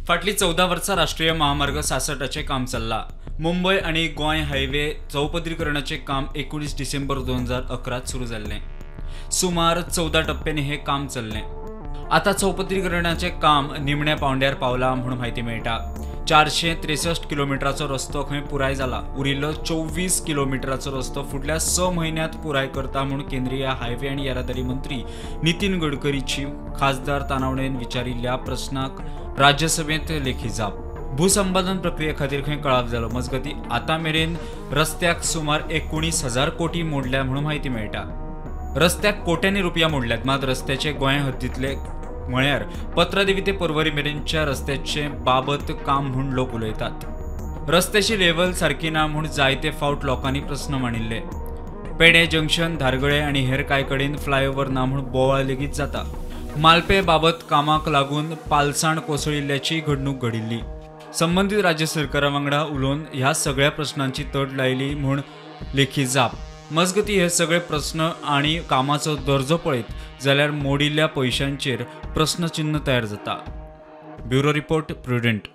फाटलीं 14 वर्सां राष्ट्रीय महामार्ग 66 काम चल्ला. मुंबय आनी गोंय हायवे चौपदरीकरणाचें काम 19 डिसेंबर 2011 सुरू जाल्लें. सुमार 14 टप्प्यांनी हें काम चल्लें. आतां चौपदरीकरणाचें काम निमण्या पांवड्यार पावलां म्हूण म्हायती मेळटा. 463 किलोमिटराचो रस्तो खंय पुराय जाला. उरिल्लो 24 किलोमिटराचो रस्तो फुडल्या 6 म्हयन्यांत पुराय करता म्हूण केंद्रीय हायवे आनी येरादारी मंत्री नितीन गडकरीची खासदार तानावडेन विचारिल्ल्या प्रस्नाक राज्यसभेंत लेखी जाप. भूसंपादन प्रक्रिये खातीर खंय कळाव जालो. मजगतीं आतां मेरेन रस्त्याक सुमार 19,000 कोटी मोडल्या म्हणून म्हायती मेळटा. रस्त्याक कोट्यांनी रुपया मोडल्यात, मात रस्त्याचे गोंय हद्दींतले म्हळ्यार पत्रादेवी ते पर्वरी मेरेनच्या रस्त्याचे बाबत काम म्हूण लोक उलयतात. रस्त्याची लेवल सारकी ना म्हूण जायते फावट लोकांनी प्रस्न मांडिल्ले. पेडे जंक्शन, धारगळे आनी हेर कांय कडेन फ्लायओव्हर ना म्हूण बोवाळ लेगीत जाता. मालपे बाबत कामाक लागून पालसाण कोसळिल्ल्याची घडणूक घडिल्ली. संबंदीत राज्य सरकारा वांगडा उलोवन ह्या सगळ्या प्रस्नांची तड लायली म्हूण लेखी जाप. मजगतीं हे सगळे प्रस्न आनी कामाचो दर्जो पळयत जाल्यार मोडिल्ल्या पयशांचेर प्रस्नचिन्न तयार जाता. Bureau report, Prudent.